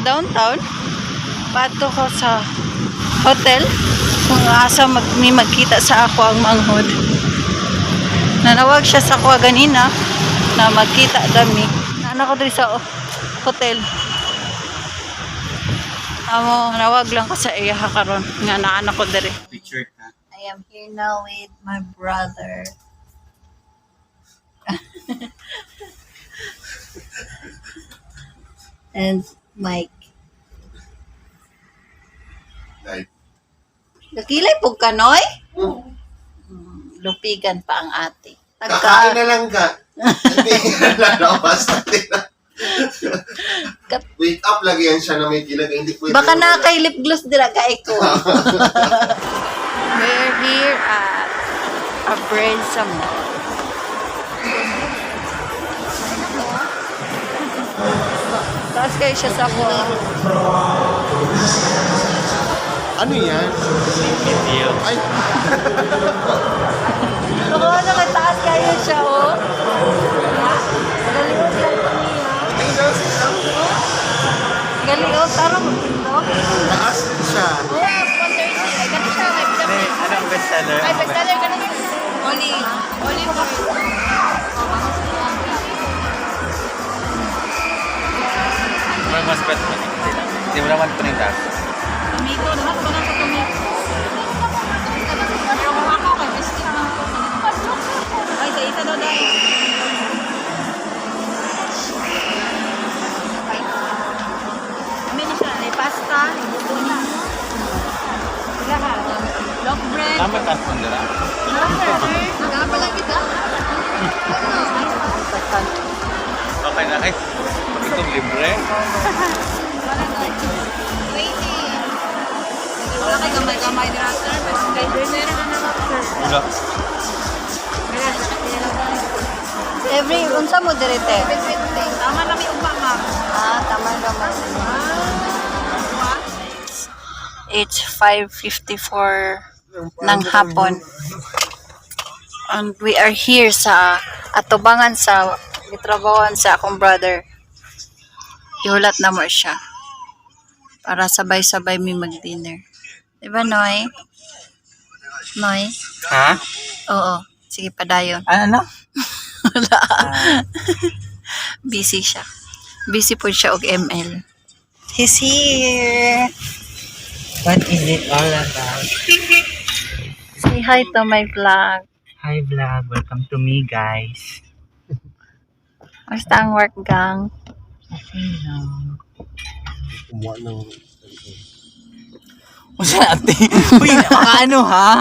downtown. Paadto ko sa hotel kung asa may magkita sa ako ang manghod. Nanawag siya sa ako ganina na magkita dami. Naana ko diri sa hotel. Amo, nawag lang ko sa iya karon nga naana ko diri. Picture ka. I am here now with my brother. And Mike. Like, Nakilay po ka, Noy? Lupigan pa ang ate. kakain na lang ka. Hindi na lalabas. Hindi na. Wake up lagi yan siya na may gilag. Hindi pwede. Baka wala. na kay lip gloss dira ka ko. We're here at Abreza Mall. Taas kayo siya sa ako. Ano yan? Ay, Oo, ano kay taas kayo siya, oh. Galiog lang kami, ha. Galiog, tarong no? Taas din siya. Ay, ganun siya. Ay, Anong bestseller? Ay, bestseller ganun siya. Olive. Olive oil. Pero mas bet mo sila. Hindi mo naman printas. Tomato. Lahat ko lang sa tomato. Pero kung ako, kay biscuit man ko. Ay, sa isa daw dahil. Kami na siya. Ay, pasta. Ibuto na. Sila ha. Loaf bread. Tama tas mo nila. Nagapa lang kita. Okay na guys. Itong libre. Waiting. Wala kay gamay-gamay ni sir. Kay sir. Wala. Every, unsa mo dire, te? Tama na may ugma, ma'am. Ah, tama naman. It's 5:54 ng hapon. And we are here sa atubangan sa gitrabawan sa akong brother. Ihulat na mo siya. Para sabay-sabay mi mag-dinner. Diba, Noy? Noy? Ha? Oo. Sige, padayon. Ano? Wala. Busy siya. Busy po siya og ML. He's here. What is it all about? Say hi to my vlog. Hi vlog, welcome to me, guys. Basta ang work gang. Okay lang. Kumuha ng Unsa ate? Uy, ano ha?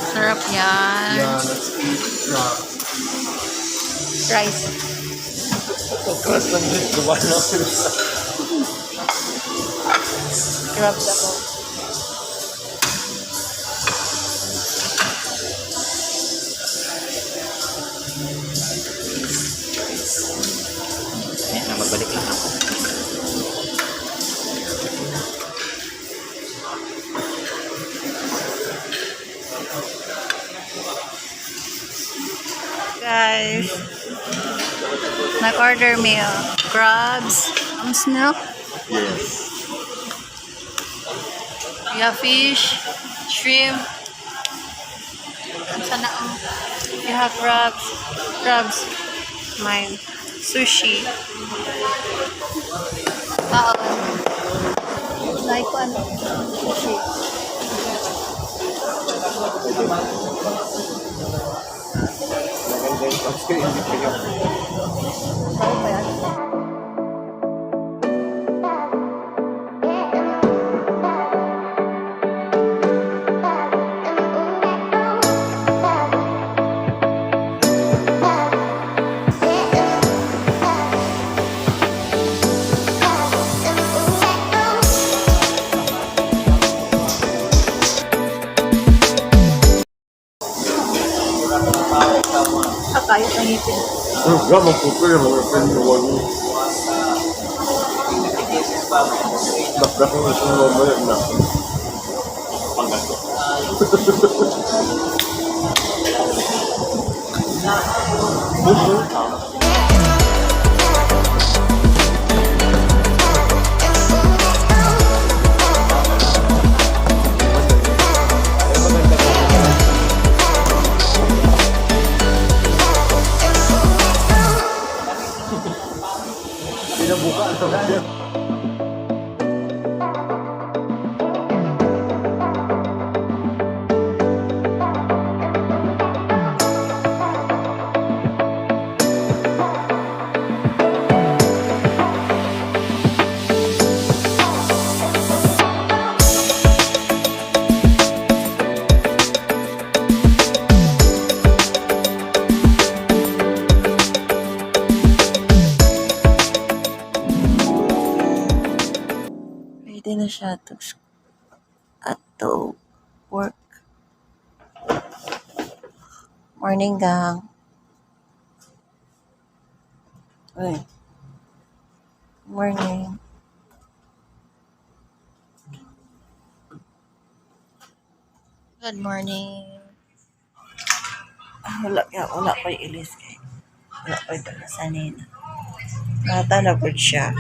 Sarap yan. Yeah, let's eat crab. Rice. Okras lang din. Gawa na. Crabs ako. Ayan na, magbalik lang ako. Guys, nag-order me crabs. Ang snow. Yes. We have fish, shrimp. Sana ang we have crabs, crabs, mine, sushi. Kaon. Like ano? Sushi. Maganda yung kasi hindi pa yun. Bago pa yan? Wala, magpupil yung mga friend mo. Wala. Bakdak yung isang mamaya na. Panggato. Pinabuka ang Ready na siya to at to work. Morning, gang. Uy. Morning. Good morning. Ah, wala ka, wala pa yung ilis kay. Wala pa yung dala sa nina. Bata na po siya.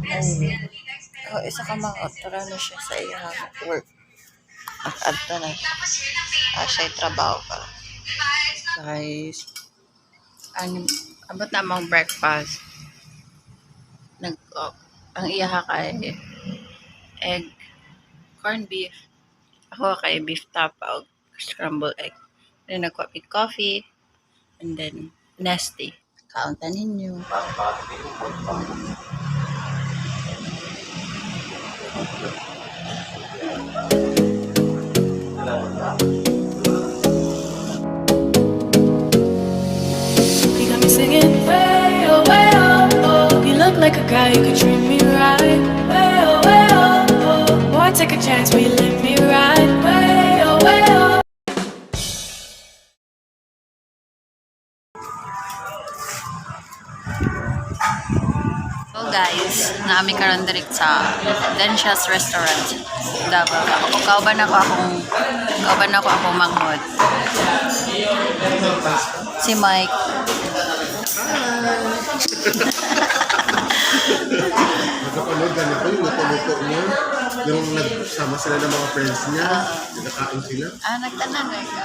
Ay. Oh, isa ka mga otra na siya sa iyang work. Adto na siya. Ah, siya'y trabaho pa. Guys, ang abot na among breakfast. Nag oh, ang iyaha kay egg, corned beef. Ako kay beef tapa og scrambled egg. Then nagkuha mig coffee and then nasty. Kaunta ninyo. You got me singing way oh way oh oh. You look like a guy who could treat me right. Way oh way oh oh. Boy, take a chance, will you let me ride? Way oh way oh. So guys, naami karon direct sa Densha's Restaurant, Davao. Ako kauban ako akong manghod. Si Mike. Nagkapanood ganito yung luto-luto niya. Yung nagsama sila ng mga friends niya. Nagkakain sila. Ah, nagtanang ay ka.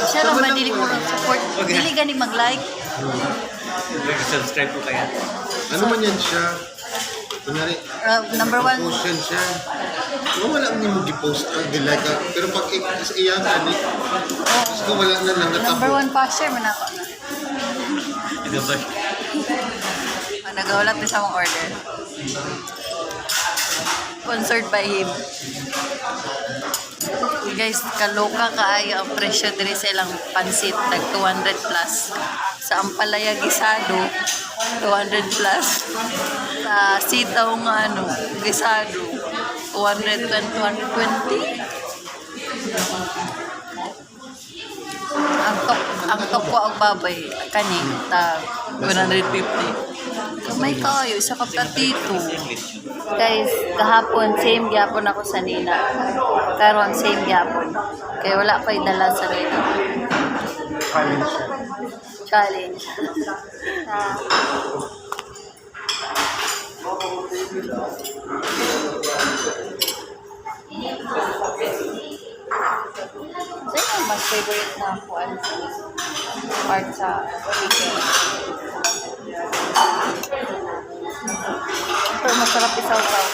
Siya lang ba dili mo support? Dili gani mag-like. Subscribe po kaya. Ano man yan siya? Kunyari, Number one, post yan siya. Kung wala niya mo gi-post ang di-like ka. Pero pag sa iya ka, ni, tapos kung wala na lang natapos. number one passer man ako na. Ito ba? Ah, nagaulat din sa among order. Sponsored by him. Guys, kaloka kaayo ang presyo diri sa ilang pansit, tag 200 plus. Sa ampalaya gisado, 200 plus. Sa sitaw nga ano, gisado, 220, 220. Ang tokwa og baboy kani tag 150. Kamay kayo isa ka platito. Guys, kahapon same gyapon ako sa Nina. Karon same gyapon. Kay wala pa'y dala sa Nina. Challenge siya. Challenge. Sa'yo ang mas favorite na kuan part sa chicken? Pero masarap isaw-saw.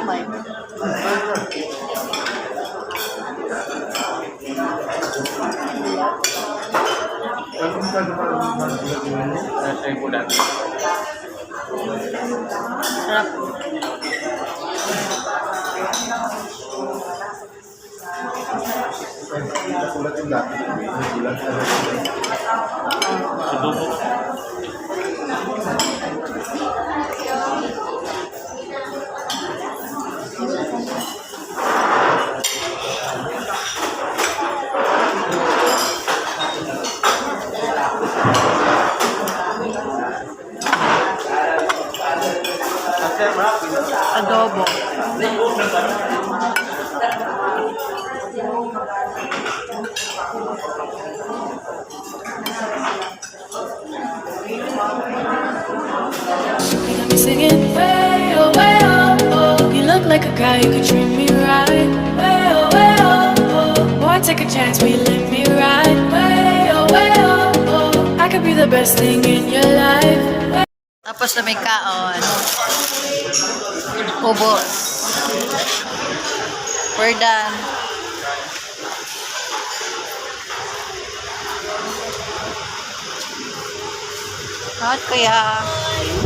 My. Nasa yung bulat. Sarap. Kulat yung dati. Kulat. Subuko. Adobo. You got me singing, way oh, way oh, oh. You look like a guy who could treat me right. Way oh, way oh, oh. Boy, take a chance, will you let me ride? Way oh, way oh, oh. I could be the best thing in your life. Tapos na may kaon. Ubos. We're done. Hot, kuya.